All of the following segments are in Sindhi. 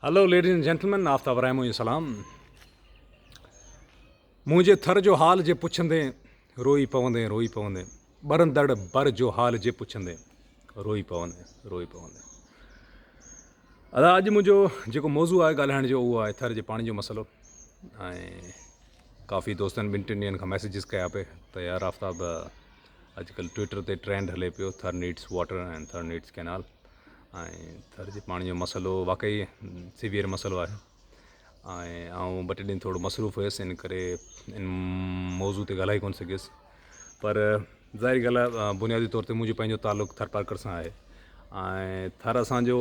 Hello ladies and gentlemen Aftab Rahmo جو سلام منهنجي ٿر جو حال جي پڇندين روئي پوندين روئي پوندين ٻرندڙ بر جو حال جي پڇندين روئي پوندين روئي پوندين ادا اڄ منهنجو جيڪو موضوع آهي ڳالهائڻ جو اهو آهي ٿر جي پاڻي جو مسئلو ۽ ڪافي دوستن ٻن ٽن ڏينهن کان ميسيجز ڪيا پئي ته يار آفتاب اڄڪلهه ٽوئٽر تي ٽرينڊ هلي پيو Thar needs water ۽ Thar needs canal ۽ Thar جي پاڻي جو مسئلو واقعي سيويئر مسئلو آهي ۽ آئون ٻه ٽي ڏينهن ٿورو مصروف هيس ان ڪري ان موضوع تي ڳالهائي ڪونه سگهيس پر ظاهري ڳالهه آهي بنيادي طور تي منهنجو پنهنجو تعلق ٿرپارڪر سان آهي ۽ ٿر اسانجو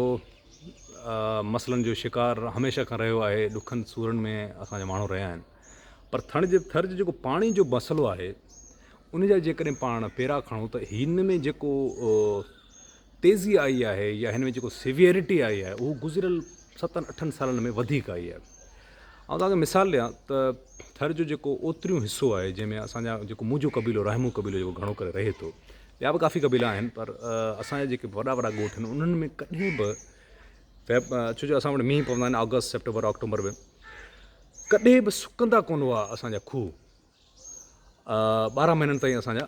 مسئلن جو شڪار هميشه کان رهيو آهي ڏکن سورن ۾ اسانجا ماڻهو رهيا آهن پر ٿڻ جي ٿر جو جيڪو پاڻي جو مسئلو آهي ان جا جيڪڏهن پاڻ پيرا کڻون ته هن ۾ جيڪو تيزي آئي آهي يا هن ۾ جيڪو سيويئرٽي آئي آهي اهو گذريل ستن اٺن سالن ۾ وڌيڪ آئي آهي. آئون توهان کي مثال ڏيان ته ٿر جو جيڪو اتريون حصو آهي جنهن ۾ اسان جا جيڪو منهنجو قبيلو راهمون قبيلو جيڪو گهڻو ڪري رهي ٿو ٻيا به ڪافي قبيلا آهن پر اسان جا جيڪي وڏا وڏا ڳوٺ آهن انهن ۾ ڪڏهن به فيب ڇو جو اسان وٽ مينهن پوندا آهن آگسٽ سيپٽمبر آڪٽومبر ۾ ڪڏهن به سڪندا ڪونه هئا اسان جا کوهه 12 مهينن تائين اسان جا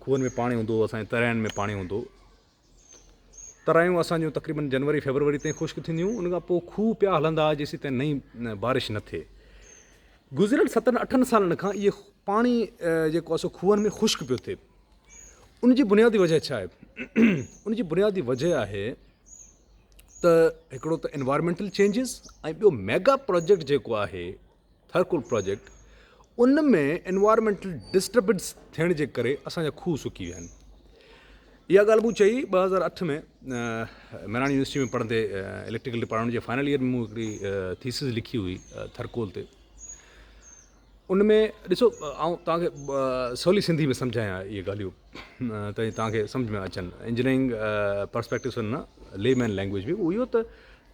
کوهن ۾ پاڻي هوندو هو اسان جي ترائين ۾ پاڻي هوندو هو ترايون اسان جون تقريبن جنوري فيبروري تائين خشڪ ٿينديون ان کان پوء کوهه پيا هلندا هئا جيسين تائين نئين بارش نه ٿئي گذريل ستن اٺن سالن کان اهي پاڻي جيڪو آهي سو کوهن ۾ خشڪ پيو ٿئي ان جي بنيادي وجه ڇا آهي ان جي بنيادي وجه آهي ته هڪڙو ته انوائرمينٽل چينجز ۽ ٻيو ميگا پروجيڪٽ جيڪو آهي ٿرڪول پراجيڪٽ ان ۾ انوائرمينٽل ڊسٽربنس ٿيڻ جي ڪري اسان جا کوهه سڪي ويا آهن. اها ڳالهه مون چئي 2008 ۾ مهراڻ يونيورسٽي ۾ پڙهندي اليڪٽريڪل ڊپارٽمينٽ جي فائنل ايئر ۾ مون هڪڙي ٿيسز لکي هئي ٿرڪول تي. ان ۾ ڏسو آئون توهان کي سولي سنڌي ۾ سمجهايان اهي ڳالهيون ته توهان کي سمجهه ۾ اچن انجنيئرنگ پرسپيڪٽو سان نه لي مين لينگويج ۾ اهو ته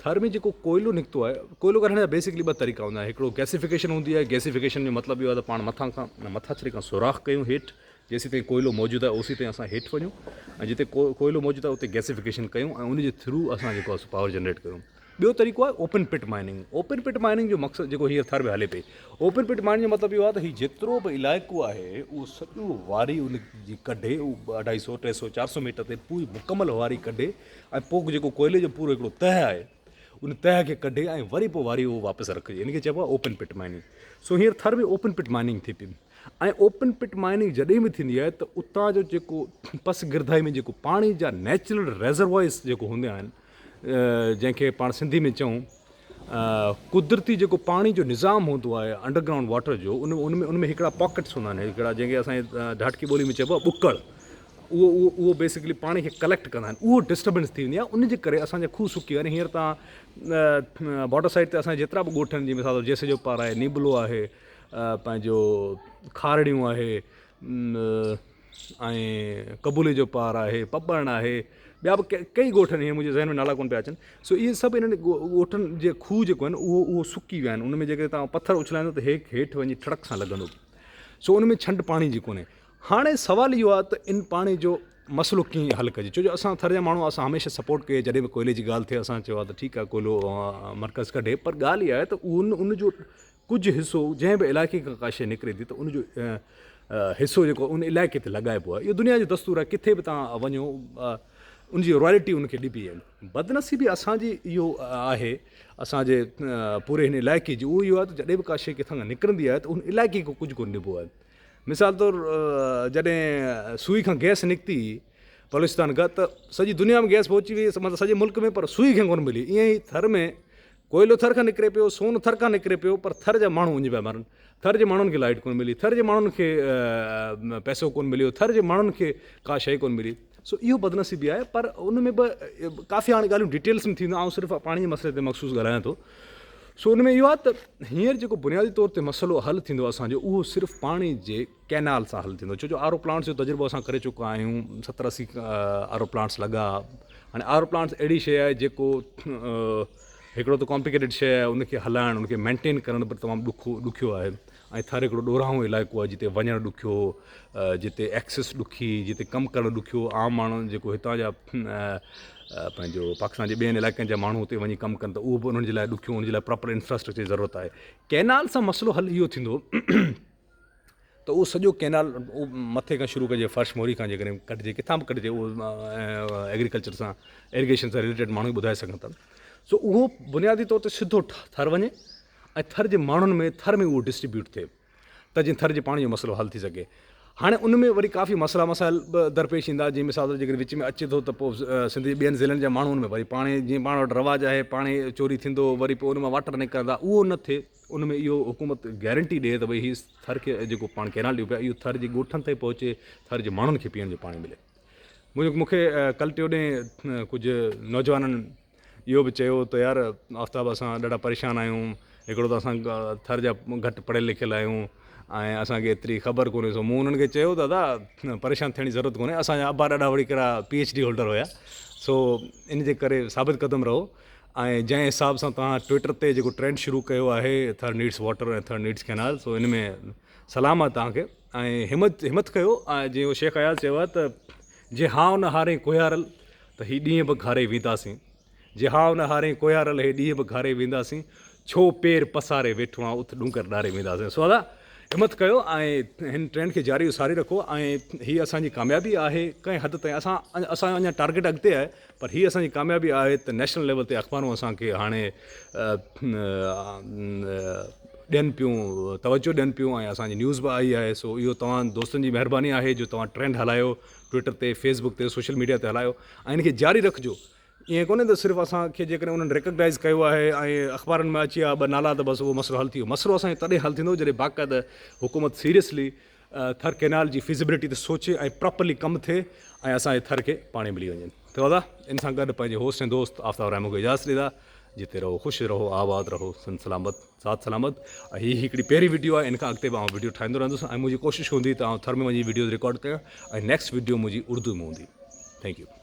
ٿر ۾ جيڪو ڪوئلو نڪتو آهي، ڪوئلو ڪڍڻ جا بيسڪلي ٻه طريقا هوندا آهن، هڪڙو گئسيفڪيشن هوندي آهي، گئسيفڪيشن جو مطلب اهو آهي ته پاڻ مٿان کان مٿاڇري کان سوراخ ڪيون هيٺ جيسيتائين ڪوئلو موجود آهي اوسيتائين اسان هيٺ وڃون ۽ جتي ڪوئلو موجود آهي اتي گئسيفڪيشن ڪيون ۽ ان جي ٿرو اسان جيڪو آهي سو پاور جنريٽ ڪيون. ٻيو طريقو آهي open pit mining, open pit mining جو مقصد جيڪو هينئر ٿر ۾ هلي پئي، اوپن پٽ مائننگ جو مطلب اهو آهي ته هي جيترو به علائقو آهي اهو سڄو واري ان جي ڪڍي اهو اڍائي سو ٽي سو چار سو ميٽر تي پوري مڪمل واري ڪڍي ۽ پوء جيڪو ڪوئلي جو پورو هڪڙو تهه آهي ان تهه کي ڪڍي ۽ وري پوء واري اهو واپس رکجي ان کي چئبو آهي اوپن پٽ مائننگ. سو هينئر ٿر ۾ اوپن پٽ مائننگ ٿي پئي ۽ اوپن پٽ مائننگ جڏهن به ٿيندي آهي ته اتان جو جيڪو پس گردائي ۾ جيڪو پاڻي جا نيچرل ريزروائرس جيڪو هوندا آهن جنهن کي پاڻ سنڌي ۾ چئون قدرتي جيڪو پاڻي جو نظام هوندو آهي انڊر گرائونڊ واٽر جو ان ان ۾ ان ۾ هڪڙا پاڪيٽس هوندا آهن هڪڙا جنهن کي اسان ڍاٽڪي ٻولي ۾ چئبو آهي ٻڪڙ اهو اهو اهو بيسڪلي پاڻي کي ڪليڪٽ ڪندا آهن اهو ڊسٽربنس ٿي ويندي آهي ان جي ڪري اسان جا کوهه سڪي ويا آهن هينئر تان بارڊر سائيڊ تي اسان جيترا به ڳوٺ آهن جيئن مثال طور جيسي جو پار آهي نيبلو آهي پنهنجو کارڙيون آهي ۽ قبولي جو پار آهي پٻڻ آهي ٻيا به ڪئي ڳوٺ آهن هينئر منهنجي ذهن ۾ نالا ڪونه پيا اچن سو اهي سڀ انهن ڳوٺن جي کوهه جيڪو آهن اهو اهو سڪي ويا آهن ان ۾ جيڪڏهن توهان پٿر اڇلائيندو ته هيٺ وڃي ٺڙڪ سان لڳندو سو ان ۾ ڇنڊ پاڻي جي ڪونهي هاڻي سوال اهو آهي ته ان پاڻي جو مسئلو ڪيئن حل ڪجي ڇو جو اسان ٿر جا ماڻهو اسان هميشه سپورٽ ڪئي جڏهن به ڪوئلي جي ڳالهه ٿئي اسان چيو آهي ته ٺيڪ آهي ڪوئلو مرڪز ڪڍي پر ڳالهه اها آهي ته ان ان جو ڪجهه حصو جنهن به علائقي کان ڪا شيء نڪري ٿي ته ان جو حصو جيڪو ان علائقي تي لڳائبو آهي اهو دنيا جو دستور آهي ڪٿي به توهان وڃو ان جي رائلٽي ان کي ڏبي آهي بدنصيبي اسان جي اهو آهي اسان جي پوري هن علائقي جي اهو اهو آهي ته جڏهن به ڪا شيء ڪٿان کان نڪرندي آهي ته ان علائقي کي ڪجهه ڪونه ڏبو آهي مثال طور جڏهن سوئي کان گئس نڪتي بلوچستان کان ته سڄي دنيا ۾ گئس پهچي وئي مطلب سڄي ملڪ ۾ پر سوئي کي ڪونه ملي ائين ئي ٿر ۾ ڪوئلو ٿر کان نڪري پيو سون ٿر کان نڪري پيو پر ٿر جا ماڻهو اڃ پيا مرن ٿر جي ماڻهن کي لائٽ ڪونه ملي ٿر جي ماڻهن کي پئسو ڪونه مليو ٿر جي ماڻهن کي ڪا شيء ڪونه ملي سو اهو بدنصيبي آهي پر ان ۾ به ڪافي هاڻي ڳالهيون ڊيٽيلس ۾ ٿينديون آئون صرف پاڻي جي مسئلي تي مخصوص ڳالهايان ٿو سو ان ۾ اهو آهي ته هينئر جيڪو بنيادي طور تي مسئلو حل ٿيندو اسان جو اهو صرف پاڻي جي ڪئنال سان حل ٿيندو ڇو جو آر او پلانٽس جو تجربو اسان ڪري چڪا آهيون ستر اسي آر او پلانٽس لڳا هاڻي آر او پلانٽس اهڙي شيء آهي جيڪو هڪڙو ته ڪامپليڪيٽيڊ شيء آهي ان کي هلائڻ ان کي مينٽين ڪرڻ به تمام ڏکو ڏکيو آهي ۽ ٿر هڪڙو ڏورانهون علائقو آهي جتي وڃڻ ڏکيو جتي ايڪسيس ڏکي جتي ڪم ڪرڻ ڏکيو عام ماڻهو جيڪو هتان جا پنهنجو پاڪستان جي ٻين علائقن جا ماڻهو اتي وڃي ڪم ڪن ته اهو به انهن جي لاء ڏکيو ان جي لاء پراپر انفراسٽرڪچر جي ضرورت آهي ڪينال سان مسئلو حل اهو ٿيندو ته اهو سڄو ڪينال مٿي کان شروع ڪجي فرش موري کان جيڪڏهن ڪڍجي ڪٿان به ڪڍجي اهو ايگريڪلچر سان ايريگيشن سان رليٽيڊ ماڻهو ٻڌائي سگهن ٿا سو اهو بنيادي طور تي سڌو ٿر وڃي ۽ ٿر جي ماڻهن ۾ ٿر ۾ اهو ڊسٽريبيوٽ ٿئي ته جيئن ٿر جي پاڻي جو مسئلو حل ٿي سگهي هاڻي ان ۾ وري ڪافي مسئلا مسائل به درپيش ايندا جيئن مثال طور جيڪڏهن وچ ۾ اچي ٿو ته پوء سنڌ جي ٻين ضلعن جا ماڻهو ان ۾ وري پاڻي جيئن پاڻ وٽ رواج آهي پاڻي چوري ٿيندو وري پوء ان مان واٽر نڪرندا اهو نه ٿئي ان ۾ اهو حڪومت گيرنٽي ڏئي ته ڀئي هي ٿر کي جيڪو پاڻ ڪينال ڏيون پيا اهو ٿر جي ڳوٺن تائين پهچي ٿر جي ماڻهن کي پيئڻ جو پاڻي ملي منهنجو مون کي ڪل ٽيو ڏينهن ڪجهه نوجوانن اهو به چيو ته يار آفتاب اسان ڏاڍا پريشان آهيون هڪڙو ته اسان ٿر جا گهٽ پڙهيل لکيل آهيون ۽ اسانکي ايتري خبر ڪونهي سو مون انهن کي چيو دادا پريشان ٿيڻ جي ضرورت ڪونهي اسانجا ابا ڏاڏا وري ڪهڙا پي ايڇ ڊي هولڊر هيا سو ان جي ڪري ثابت قدم رهو ۽ جنهن حساب سان توهان ٽوئٽر تي جيڪو ٽرينڊ شروع ڪيو آهي Thar needs water ۽ Thar needs canal سو ان ۾ سلام آهي توهان کي ۽ همت همت ڪيو ۽ جيئن اهو شيخ اياز چيو آهي ته جي هانء نه هارين ڪوهيارل ته هي ڏينهن به گهاري وينداسين جي هانء نه هارين ڪوهيارل هي ڏينهن به گهاري وينداسين ڇو پير پساري ويٺو آن اٿ ڏونگر ڏاري وينداسين سو ادا همت ڪيو ۽ هن ٽرينڊ کي جاري و ساري رکو ۽ هي اسان جي ڪاميابي آهي ڪنهن حد تائين اسان اسان جو اڃا ٽارگيٽ اڳتي آهي پر هي اسان جي ڪاميابي آهي ته نيشنل ليول تي اخبارون اسان کي هاڻي ڏين پيون توجه ڏين پيون ۽ اسان جي نيوز به آئي آهي سو اهو توهان دوستن جي مهرباني آهي جو توهان ٽرينڊ هلايو ٽوئٽر تي فيس بڪ تي سوشل ميڊيا تي هلايو ۽ ان کي جاري رکجو ائين ڪونهي ته صرف اسان کي جيڪڏهن انهن ريڪگنائز ڪيو آهي ۽ اخبارن ۾ اچي ويا ٻه نالا ته بس اهو مسئلو حل ٿي ويو مسئلو اسان جو تڏهن حل ٿيندو جڏهن باقاعده حڪومت سيريسلي ٿر ڪينال جي فيزيبلٽي تي سوچي ۽ پراپرلي ڪم ٿئي ۽ اسان جي ٿر کي پاڻي ملي وڃي ته ادا ان سان گڏ پنهنجي هوسٽ ۽ دوست آفتاب رحمون کي اجازت ڏيندا جتي رهو خوش رهو آباد رهو سنڌ سلامت ساٿ سلامت ۽ هي هڪڙي پهرين وڊيو آهي ان کان اڳتي به آئون وڊيو ٺاهيندو رهندس ۽ منهنجي ڪوشش هوندي ته آئون ٿر ۾ وڃي وڊيوز رڪارڊ ڪيان ۽ نيڪسٽ وڊيو منهنجي اردو ۾ هوندي thank you.